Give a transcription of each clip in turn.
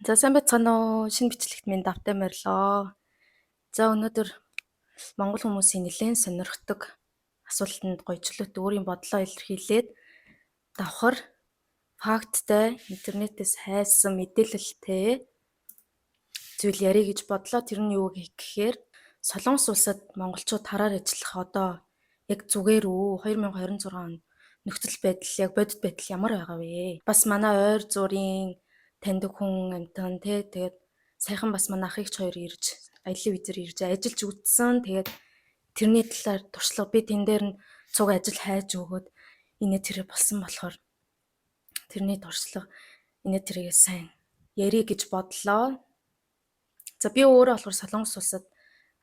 За, сайн байцгаана уу? Шинэ бичлэгт минь давтай морилоо. За, өнөөдөр монгол хүмүүсийн нэлээн сонирхдаг асуултанд гоё чөлөөтэй өөрийн бодлоо илэрхийлээд давхар факттай, интернетээс хайсан мэдээлэлтэй зүйл ярих гэж бодлоо. Тэр нь юу гэхээр Солонгос улсад монголчууд хараар ажиллах одоо яг зүгээр үү? 2026 онд нөхцөл байдал, яг бодит байдал ямар байгаа вэ? Бас манай ойр зуурын таньдаг хүн амьтан те, тэгээд саяхан бас манай ах эгч хоёр ирж, аялын визээр ирж ажиллаж үзсэн. Тэгээд тэрний талаар туршлага, би тэн дээр нь цуг ажил хайж өгөөд инээ тэрэ болсон болохоор тэрний туршлага инээ тэргээ сайн ярих гэж бодлоо. За, би өөрөө болохоор Солонгос улсад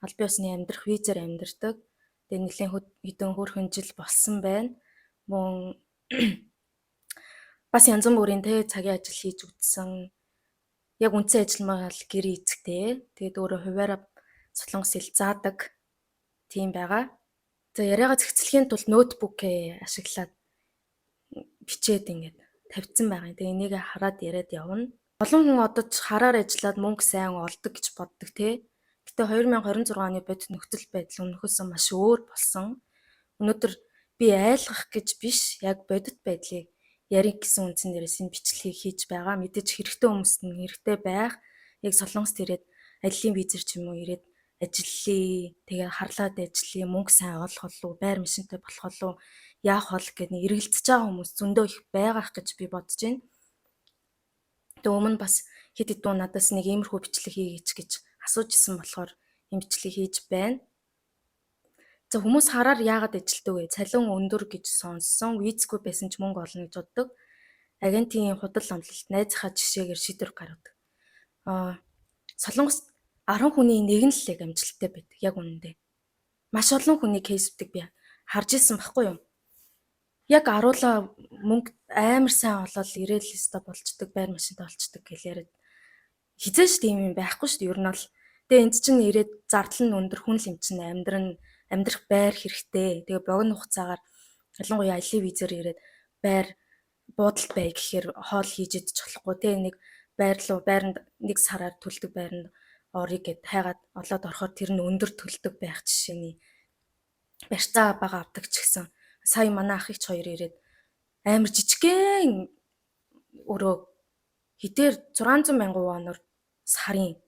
албан ёсны амьдрах визээр амьдардаг. Тэгээд нэлээн хэдэн хөөрхөн жил болсон байна. Мөн бас янз бүрийн те цагийн ажил хийж үзсэн. Яг үндсэн ажил маань л гэр эзэгтэй. Тэгээд өөрөө хувиараа солонгос хэл заадаг тийм байгаа. За, яриагаа зэгцлэхийн тулд ноутбукээ ашиглаад бичээд ингээд тавьсан байгаа. Тэгээ энийг хараад яриад явна. Олон хүн одоо ч хараар ажиллаад мөнгө сайн олдог гэж боддог те. Гэтэ 2026 оны бодит нөхцөл байдал өмнөхөөс маш өөр болсон. Өнөөдөр би айлгах гэж биш, яг бодит байдлыг ярих гэсэн үндсэн дээрээс энэ бичлэгийг хийж байгаа. Мэдээж хэрэгтэй хүмүүст нь хэрэгтэй байх. Яг Солонгост ирээд аяллаа визээр ч юм уу ирээд ажиллая. Тэгээ харлаад ажиллая, мөнгө сайн олох болов, байр машинтай болох болов, яах бол гэд нэг эргэлзэж байгаа хүмүүс зөндөө их байгаах гэж би бодож байна. Тэгээ өмнө бас хэд хэдэн надаас нэг иймэрхүү бичлэг хийгээч гэж асууж исэн болохоор энэ бичлэг хийж байна. За, хүмүүс хараар яагаад ажилтдаг вэ? Цалин өндөр гэж сонссон, визгүй байсан ч мөнгө олно гэж боддог. Агентийн худал амлалт, найзынхаа жишээгээр шийдвэр гаргадаг. Солонгос 10 хүний нэг нь л яг амжилттай байдаг, яг үнэндээ. Маш олон хүний case үүдийг би харж исэн баггүй юу? Яг аруулаа мөнгө амар сайн олоод ирээл өстой болчдөг, байр машинтай болчдөг гэл яриад хизээш тийм юм байхгүй шүү дээ. Ер нь бол тэгээ энд чинь ирээд зардал нь өндөр, хүн л юм чинь амьдран амьдрах байр хэрэгтэй. Тэгээ богино хугацаагаар, ялангуяа аялын визээр ирээд байр буудалд бай гэхээр хоол хийж идэж болохгүй те, нэг байр руу, байранд нэг сараар төлдөг байранд оръё гэд хайгаад олоод орохоор тэр нь өндөр төлдөг байх жишээний барьцаа бага авдаг ч гэсэн. Сая манай ах эгч хоёр ирээд амар жижигхэн өрөө хэдээр 600 мянган воноор сарын,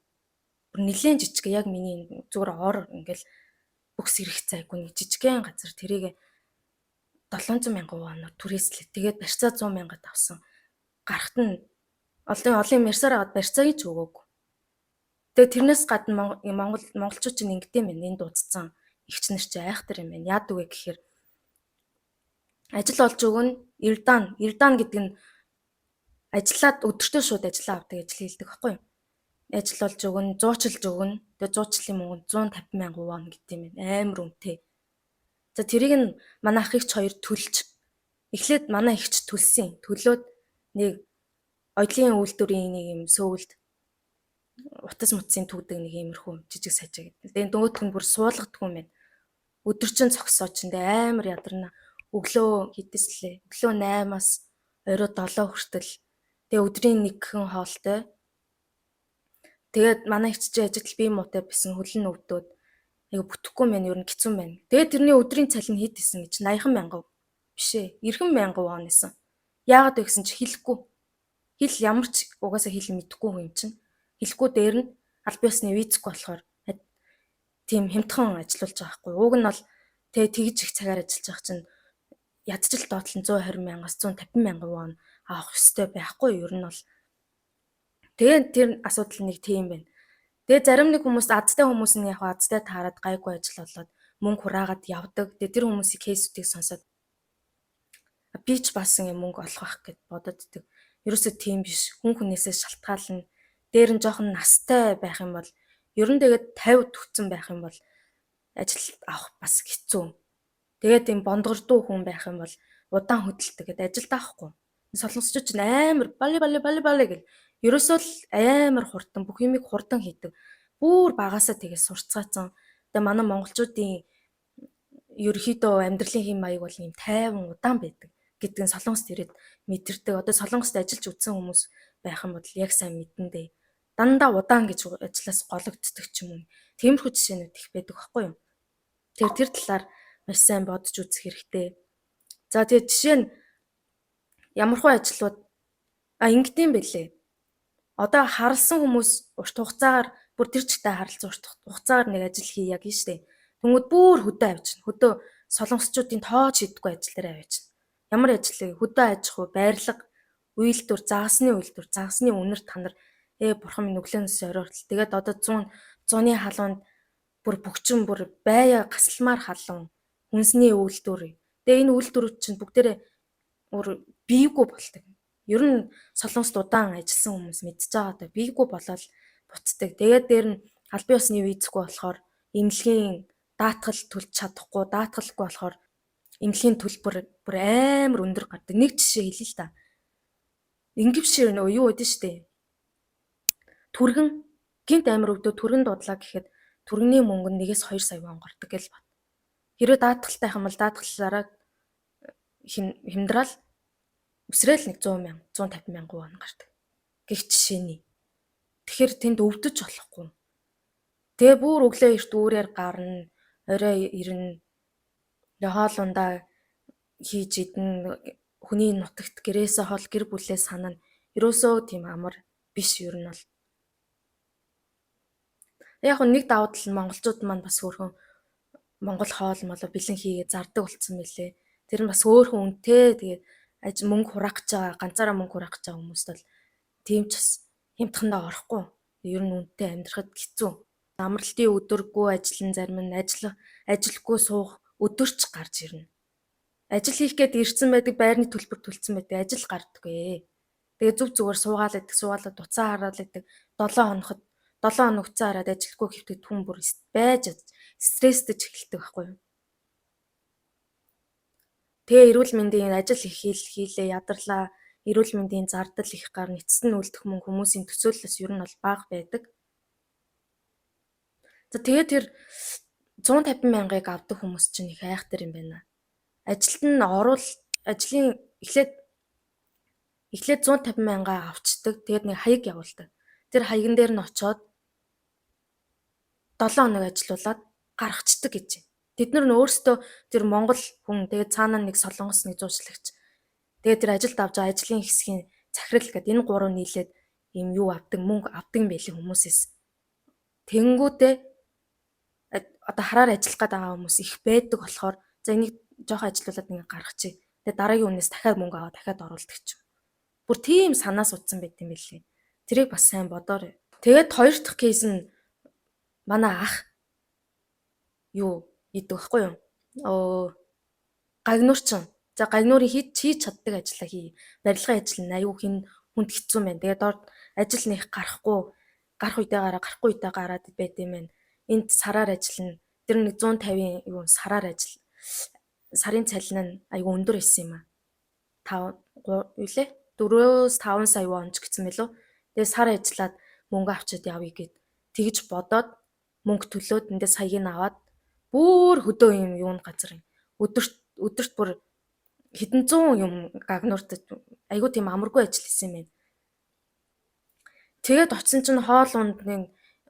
бүр нэлээд жижиг, яг миний зүгээр ор ингээл бөгс ирэх зайгүй нэг жижигхэн газар тэрийг 700 мянган воноор түрээслээ. Тэгээд барьцаа 100 мянгад авсан. Гарахт нь олон олон юм ярьсаар хагаад барьцааг ч өгөөгүй. Тэгээд тэрнээс гадна Монгол монголчууд чинь ингэдэм юм байна. Энд дуудсан эгч нар чи айхтар юм байна. Яадаг вэ гэхээр ажил олж өгнө. 日断. 日断 гэдэг нь ажиллаад өдөртөө шууд ажиллаа авдаг ажил хийлдэг байхгүй юу? Ажил олж өгнө, зуучилж өгнө. Тэгээ зуучлалын мөнгө 150 мянган вон гэдэг юм байна. Амар үнэтэй. За, тэрийг нь манай ах эгч хоёр төлж, эхлээд манай эгч төлсөн. Төлөөд нэг оёлын үйлдвэрийн нэг юм сөүлд утас мутсын түүдэг нэг иймэрхүү жижиг сажиг. Тэгээ нөгөөх нь бүр суулгадгүй юм байна. Өдөржин зогсоо чинь тэгээ амар ядарна. Өглөө хэдээс лээ? Өглөө 8-аас орой 7 хүртэл. Тэгээ өдрийн нэг хэн хоолтой. Тэгээд манай эгч чинь ажил бие муутай байсан, хөл нь өвдөөд айгу бүтэхгүй мэн, ер нь хэцүү байна. Тэгээд тэрний өдрийн цалин хэд исэн гэж 80 мянган биш ээ, 90 мянган вон исэн. Яагаад вэ гэсэн чи хэлэхгүй. Хэл ямар ч угаасаа хэл мэдэхгүй хүн юм чинь. Хэлэхгүй, дээр нь албан ёсны визгүй болохоор тийм хямдхан ажиллуулж байгаа байхгүй. Уг нь бол тэгээ тэгж их цагаар ажиллаж байгаа чинь ядчил доотлон 120 мянгаас 150 мянган вон авах ёстой байхгүй ер нь бол. Тэгээд тэр асуудал нэг тийм байна. Тэгээ зарим нэг хүмүүс, азтай хүмүүс нь яг азтай таарад гайгүй ажил болоод мөнгө хураагаад явдаг. Тэгээ тэр хүмүүсийн case үүдийг сонсоод би ч бас ингэ мөнгө олох байх гэд бододдаг. Ерөөсөө тийм биш. Хүн хүнээсээ шалтгаална. Дээр нь жоохон настай байх юм бол, ер нь тэгээд 50 төгсөн байх юм бол ажил авах бас хэцүү. Тэгээд тийм бондгордуу хүн байх юм бол удаан хөдөлдөг гэдээ ажилд авахгүй. Солонгосчууд ч амар 빨리 빨리 빨리 빨리 гэл ерөөсөө л амар хурдан, бүх юмыг хурдан хийдэг. Бүр багасаа тэгээ сурцгаацсан. Тэгээ манай монголчуудын ерөөхдөө амьдралын хэм маяг бол ийм тайван, удаан байдаг гэдг нь Солонгост ирээд мэдэрдэг. Одоо Солонгост ажиллаж үзсэн хүмүүс байх юм бол яг сайн мэдэн дээ. Дандаа удаан гэж ажлаас гологддог ч юм уу. Тиймэрхүү жишээнүүд их байдаг байхгүй юу? Тэгэхээр тэр талаар маш сайн бодож үзэх хэрэгтэй. За тэгээ жишээ нь ямархуу ажлууд ингэдэм бэлээ. Одоо харалсан хүмүүс урт хугацаагаар бүр тэр чигтээ харалцсан урт хугацаагаар нэг ажил хийя гин штэ. Тэнгүүд бүр хөдөө авчна. Хөдөө солонгосчуудын тоо шийдэхгүй ажил дээр авчна. Ямар ажил вэ? Хөдөө аж ахуй, байрлага, үйлдвэр, загасны үйлдвэр, загасны үнэр танар бурхан минь өглөөнөөс орой хүртэл. Тэгээд одоо зуны халуунд бүр бөгчөн бүр байя гасалмаар халуун хүнсний үйлдвэр. Тэгээ энэ үйлдвэрүүд чинь бүгдээрээ өөр бийгүү болдог. Ер нь Солонгост удаан ажилласан хүмүүс мэдчихэж байгаа даа. Бийгүү болоод буцдаг. Тэгээд дээр нь албан ёсны визгүй болохоор эмнэлгийн даатгал төлж чадахгүй, даатгалгүй болохоор эмнэлгийн төлбөр бүр амар өндөр гардаг. Нэг жишээ хэлье л та. Ингэвшир нөө юу гэдэг штэ. Түргэн гинт амар өвдөө түргэн дуудлаа гэхэд түргэний мөнгө нь 1-2 сая вон гардаг гэл бат. Хэрвээ даатгалтай юм бол даатгалаараа хямдраал өсрөөл нэг 100 мянга, 150 мянган вон гардаг. Гэх жишээний. Тэгэхээр тэнд өвдөж болохгүй. Тэгээ бүр өглөө эрт үүрээр гарна, орой ирнэ. Тэгээ хоол ундаа хийж идэн, хүний нутагт гэрээсээ хол гэр бүлээ санана. Ерөөсөө тийм амар биш ер нь бол. Яг нэг давуу тал нь монголчууд маань бас хөөрхөн монгол хоол молоо бэлэн хийгээ зардаг болсон мөлий. Тэр нь бас хөөрхөн үнэтэй. Тэгээд мөнгө хураах гэж байгаа, ганцаараа мөнгө хураах гэж байгаа хүмүүст бол тийм ч бас хямдхандаа орохгүй. Ер нь үнэтэй амьдрахад хэцүү. Амралтын өдөргүй ажиллан зарим нь ажилгүй суух өдөрч гарч ирнэ. Ажил хийх гээд ирсэн байдаг, байрны төлбөр төлсөн байдаг, ажил гардаггүй. Тэгээ зүв зүгээр суугаал идэх, суугаалаад уцаа хараал идэх, 7 хоноход 7 хоног уцаа хараад ажилгүй хэвтэд хүн бүр байж стрессдэж эхэлдэг байхгүй юу? Тэгээ эрүүл мэндийн ажил их хийлээ, ядарлаа, эрүүл мэндийн зардал их гарна, эцэст нь үлдэх мөнгө хүмүүсийн төсөөллөөс ер нь бол бага байдаг. За тэгээ тэр 150 мянгаыг авдаг хүмүүс чинь их айхтар юм байна. Ажилд нь оруул ажлын эхлээд 150 мянгаа авчдаг. Тэгээд нэг хаяг явуулдаг. Тэр хаяган дээр нь очоод 7 хоног ажилуулад гаргацдаг гэж. Тэд нар нь өөрсдөө тэр монгол хүн тэгээд цаанаа нэг солонгос нэг зуучлагч. Тэгээд тэр ажилд авч байгаа ажлын хэсгийн захирал гэдэг энэ гурав нийлээд ийм юу авдаг, мөнгө авдаг юм байлээ хүмүүсээс. Тэнгүүтээ одоо хараар ажиллах гээд байгаа хүмүүс их байдаг болохоор за энийг жоохон ажилуулад ингээ гаргачих. Тэгээд дараагийн хүнээс дахиад мөнгө аваад дахиад оруулдаг ч юм. Бүр тийм санаа суудсан байт юм билээ. Тэрийг бас сайн бодоорой. Тэгээд хоёр дахь кейс нь манай ах юу идэг байхгүй юу? Гагнуурчин. За гагнуурын хийж чаддаг ажлаа хий. Барилгын ажил нь аюу хин хүнд хэцүү байна. Тэгээд доор ажил нэх гарахгүй, гарах үедээ гараа, гарахгүй үедээ гараад байт юм байна. Энд сараар ажиллана. Тэр нэг 150-ын юу сараар ажил. Сарын цалин нь аюу өндөр байсан юм аа. 5 юу лээ? 4-5 сая вон ч гэсэн мэлүү. Тэгээд сар ажиллаад мөнгө авчиад явъя гэд тэгж бодоод мөнгө төлөөд эндээ саяыг нь аваад бүр хөдөө юм юунд газар юм. Өдөрт бүр хэдэн зуун юм гагнууртад айгуу тийм амаргүй ажил хийсэн юм байна. Тэгээд очисон чинь хоол унд нэг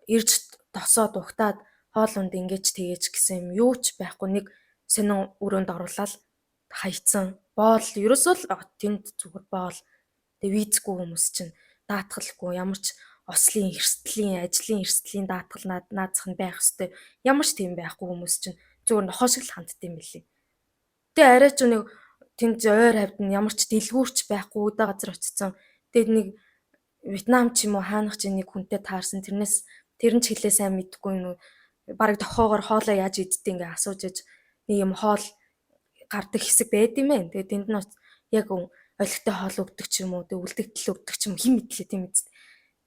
ирж тосоод угтаад хоол унд ингэж тэгэж гэсэн юм юу ч байхгүй нэг сонин өрөөнд оруулаад хайцсан. Боол ерөөсөө л тэнд зүгээр боол. Тэгээ визгүй хүмүүс чинь даатгалгүй ямар ч ослын эрсдлийн ажлын эрсдлийн даатгал наазах нь байх ёстой. Ямар ч тийм байхгүй хүмүүс чинь зүгээр нохоо шиг л хандд юм билээ. Тэгээ арай ч нэг тэнд ойр хавьд нь ямар ч дэлгүүрч байхгүй өдөө газар очсон. Тэгээд нэг Вьетнам ч юм уу хаанах ч нэг хүнтэй таарсан. Тэрнээс тэр нь ч хэлээ сайн мэдэхгүй юм уу. Бараг тохоогоор хоолоо яаж иддэг ингээ асууж иж нэг юм хоол гардаг хэсэг байд юм байна. Тэгээд тэнд нь яг олигтой хоол өгдөг ч юм уу, тэг үлдэгдэл өгдөг ч юм хин мэдлээ тийм үст.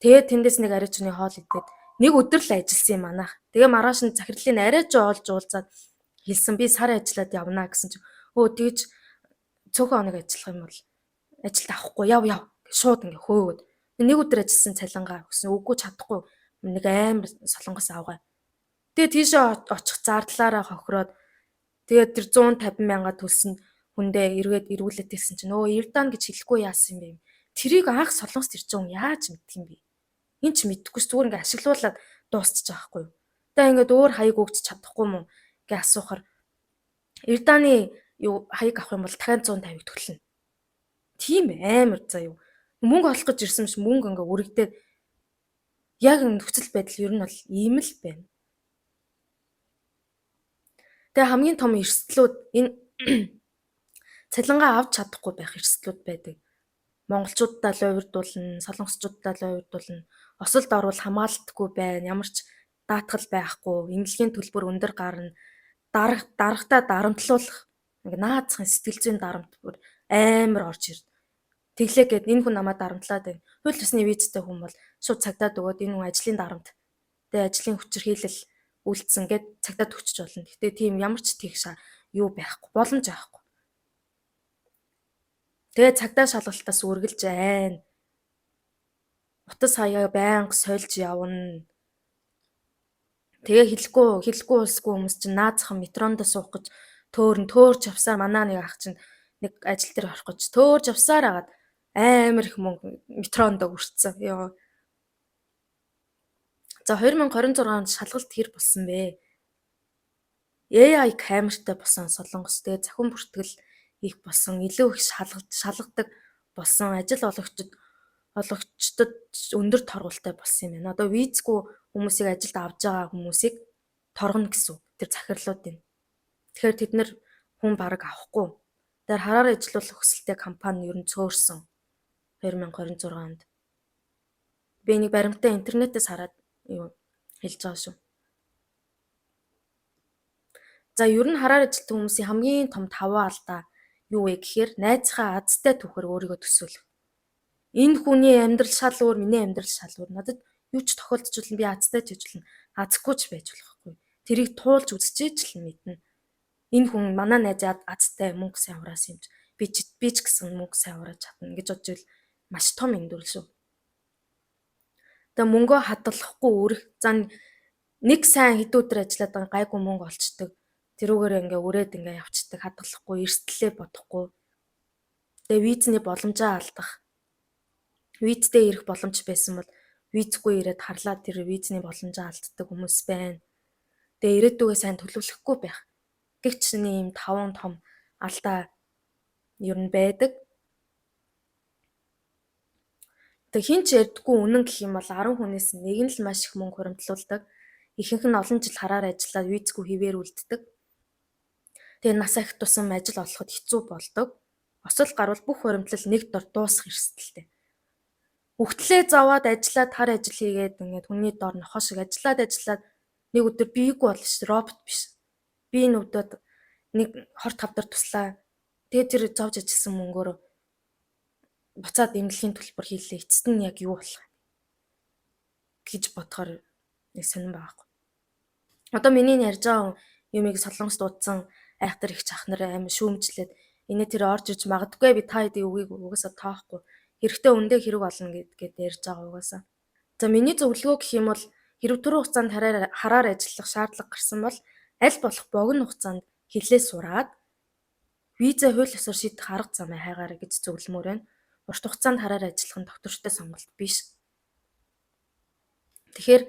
Тэгээд тэндээс нэг арай ч нэг хоол идээд нэг өдөр л ажилласан юм манайх. Тэгээ маргааш нь захирлын арай ч олж уулзаад хэлсэн би сар ажиллаад явна гэсэн чинь өө тэгж цөөхөн хоног ажиллах юм бол ажилд авахгүй яв яв шууд ингээ хөөгөөд нэг өдөр ажилласан цалингаа өгсөн үгүй чадахгүй нэг амар солонгос авгаа. Тэгээ тийшээ очих зардлаараа хохироод тэгээд тэр 150 мянга төлсөн хүндээ эргээд эргүүлээд хэлсэн чинь өө Ирдан гэж хэлэхгүй яасан юм бэ? Тэрийг анх солонгост ирж байгаа хүн яаж мэдэх юм бэ? Энд ч мэдэхгүй ш, зүгээр ингээ ашиглуулад дуусчих байгаа байхгүй юу. Тэгээ ингээд өөр хаяг өгч чадахгүй мó гэж асуухаар Эрданы юу хаяг авах юм бол дахиад 150-ыг төлнө. Тийм амар заа юу. Мөнгө олох гэж ирсэн биш, мөнгө ингээ үрэгдээд яг нөхцөл байдал ер нь бол ийм л байна. Тэгээ хамгийн том эрсдлүүд энэ цалингаа авч чадахгүй байх эрсдлүүд байдаг. Монголчуудаа л хувирдуулна, солонгосчуудаа л хувирдуулна. Осолд орвол хамгаалалтгүй байна, ямар ч даатгал байхгүй, эмнэлгийн төлбөр өндөр гарна, дарагтаа дарамтлуулах ингээ наацхан сэтгэл зүйн дарамт бүр амар орж ирнэ. Тэглээ гээд энэ хүн намайг дарамтлаад байна. Хууль ёсны визтэй хүн бол шууд цагдаад өгөөд энэ хүн ажлын дарамт, тэгээ ажлын хүчирхийлэл үйлдсэн гэд цагдаад өгчөж болно. Гэтэ тийм ямар ч тийх юу байхгүй, боломж байхгүй. Тэгээ цагдаа шалгалтаас үргэлж айн. Утас хаяа байнга сольж явна. Тэгээ хэлэхгүй улсгүй хүмүүс чинь наазахын метронд суух гэж төөрн төөрч явсаар манаа нэг ах чинь нэг ажил дээр орох гэж төөрж явсаар агаад амар их мөнгө метронд өртсөн. Йоо. За, 2026 онд шалгалт хэр болсон бэ? AI камертай болсон Солонгос. Тэгээ цахим бүртгэл их болсон, илүү их шалгадаг болсон, ажил олгогчдод өндөр торгуултай болсон юм байна. Одоо визгүй хүмүүсийг ажилд авж байгаа хүмүүсийг торгоно гэсэн үг. Тэр захирлуудын. Тэгэхээр тэд нар хүн бараг авахгүй. Тэр хараар ажиллуулах хүсэлтэй компани ер нь цөөрсөн 2026 онд. Би нэг баримтаа интернетээс хараад юу хэлж байгаа шүү. За, ер нь хараар ажилтсан хүмүүсийн хамгийн том таван алдаа юу вэ гэхээр найзынхаа азтай түүхээр өөрийгөө төсөөлөх. Энэ хүний амьдрал шал өөр, миний амьдрал шал өөр. Надад юу ч тохиолдож болно, би азтай ч ажиллана, азгүй ч байж болохгүй. Тэрийг туулж үзчихэж л мэднэ. Энэ хүн манай найз азтай мөнгө сайн хураасан юм чи би ч гэсэн мөнгө сайн хурааж чадна гэж бодож ивэл маш том эндүрэл шүү. Тэгээ мөнгөө хадгалахгүй үрэх. За, нэг сайн хэдэн өдөр ажиллаад байгаа гайгүй мөнгө олчдөг. Тэрүүгээр ингээ үрээд ингээ явцдаг, хадгалахгүй, эрсдлээ бодохгүй. Тэгээ визний боломжоо алдах. Визтэй ирэх боломж байсан бол визгүй ирээд харлаа тэр визний боломжоо алддаг хүмүүс байна. Тэгээ ирээдүгээ сайн төлөвлөхгүй байх. Гэгч ийм таван том алдаа ер нь байдаг. Тэг хэн ч ярьдаггүй үнэн гэх юм бол 10 хүнээс нэг нь л маш их мөнгө хуримтлуулдаг. Ихэнх нь олон жил хараар ажиллаад визгүй хэвээр үлддэг. Тэгээ нас ахих тусам ажил олоход хэцүү болдог. Осол гарвал бүх хуримтлал нэг дор дуусах эрсдэлтэй. Үхтлээ зовоод ажиллаад, хар ажил хийгээд ингээд хүний дор нохоо шиг ажиллаад ажиллаад нэг өдөр бийгүй болно ш, робот биш. Би энэ өдөөд нэг хор тавдар туслаа. Тэгээ тэр зовж ажилласан мөнгөөр буцаад эмнэлгийн төлбөр хийлээ. Эцэст нь яг юу болох юм гэж бодохоор нэг сонирн байгаа хгүй. Одоо миний ярьж байгаа юмыг Солонгост удсан айхтар их чах нар амар шүүмжлээд энэ тэр орж иж магадгүй, би та хэдийн үгийг угаасаа тоохгүй. Хэрэгтэй үндэ хэрэг болно гэдгээд ярьж байгаа угаасаа. За, миний зөвлөгөө гэх юм бол хэрв түрүү хугацаанд хараар ажиллах шаардлага гарсан бол аль болох богино хугацаанд хэлээ сураад виза хууль ёсоор шийдэх арга замыг хайгаарай гэж зөвлөмөр байна. Урт хугацаанд хараар ажиллах нь тогтвортой сонголт биш. Тэгэхээр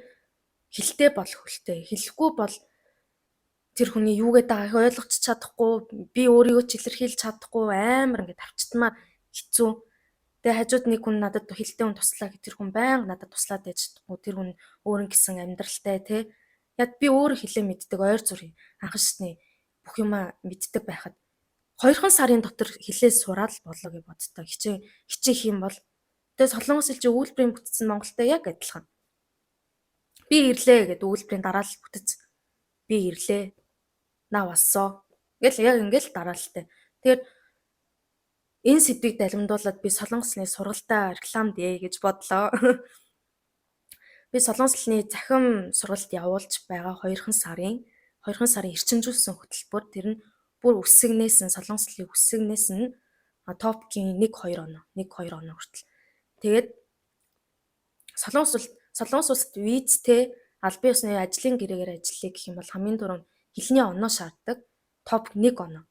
хэлтэй бол хөлтэй. Хэлэхгүй бол тэр хүний юу гэдэг байгааг ойлгож чадахгүй, би өөрийгөө ч илэрхийлж чадахгүй, амар ингээд тавчтмаар хэцүү. Тэгээ хажууд нэг хүн надад хэлтэй хүн туслаа гэх тэр хүн байнга надад туслаад байж чадахгүй. Тэр хүн өөр нь гэсэн амьдралтай те. Яг би өөрөө хэлээ мэддэг, ойр зүрийн анхан шатны бүх юмаа мэддэг байхад 2 сарын дотор хэлээ сураад л болоо гэж боддог. Хичээх юм бол тэгээ Солонгос хэл чи өгүүлбэрийн бүтэц нь Монголтой яг адилхан. Би ирлээ гэдэг өгүүлбэрийн дараалал бүтэц. Би ирлээ. На вассоо. Ингээл яг ингээл дараалалтай. Тэгэхээр энэ сэдвийг далимдуулаад би солонгос хэлний сургалтаа реклам дээ гэж бодлоо. Би солонгос хэлний цахим сургалт явуулж байгаа 2 сарын эрчимжүүлсэн хөтөлбөр, тэр нь бүр үсгнээс нь, солонгос хэлний үсгнээс нь TOPIK-ийн 1 2 оноо, 1 2 оноо хүртэл. Тэгээд Солонгос улсад визтэй албан ёсны ажлын гэрээгээр ажиллая гэх юм бол хамгийн түрүүнд хэлний оноо шаарддаг. TOPIK 1 оноо.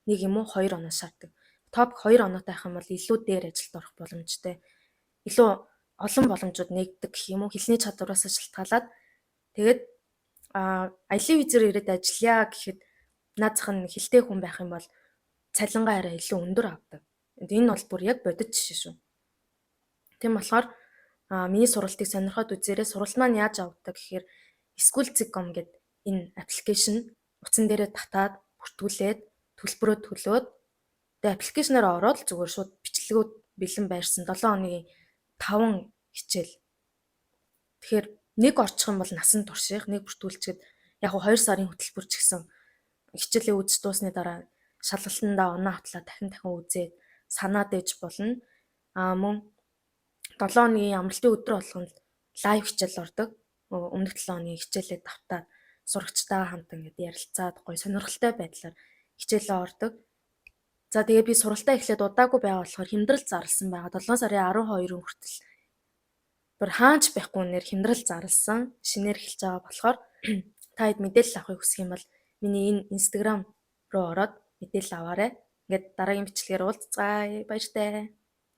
1 юм уу 2 оноо шаарддаг. TOPIK 2 оноотой байх юм бол илүү дээр ажилд орох боломжтой. Илүү Олон боломжууд нээгддэг гэх юм уу, хэлний чадвараас шалтгаалаад. Тэгээд аялын визээр ирээд ажиллая гэхэд наад зах нь хэлтэй хүн байх юм бол цалингаа арай илүү өндөр авдаг. Энэ бол бүр яг бодит жишээ шүү. Тийм болохоор миний сургалтыг сонирхоод үзээрэй. Сургалт маань яаж авдаг гэхээр School.com гэдэг энэ application утсан дээрээ татаад, бүртгүүлээд, төлбөрөө төлөөд, тэгээ application аар ороод л зүгээр шууд бичлэгүүд бэлэн байрсан 7 хоногийн 5 хичээл. Тэгэхээр нэг орчих юм бол насан турших, нэг бүртгүүлчихэд яг 2 сарын хөтөлбөр ч гэсэн хичээлээ үзэж дуусны дараа шалгалтандаа оноо автлаа дахин дахин үзээд санаа дээж болно. Мөн 7 хоногийн амралтын өдөр болгонд live хичээл ордог. Өмнөх 7 хоногийн хичээлээ давтаад, сурагчтайгаа хамт ингээд ярилцаад, гоё сонирхолтой байдлаар хичээлээ ордог. За, тэгээ би сургалтаа эхлээд удаагүй байгаа болохоор хямдрал зарласан байгаа. 7 сарын 12 хүртэл бүр хаач байхгүй нэр хямдрал зарласан. Шинээр эхэлж байгаа болохоор та хэд мэдээлэл авахыг хүсэх юм бол миний энэ Instagram руу ороод мэдээлэл аваарай. Ингээд дараагийн бичлэгээр уулзцаая. Баяртай.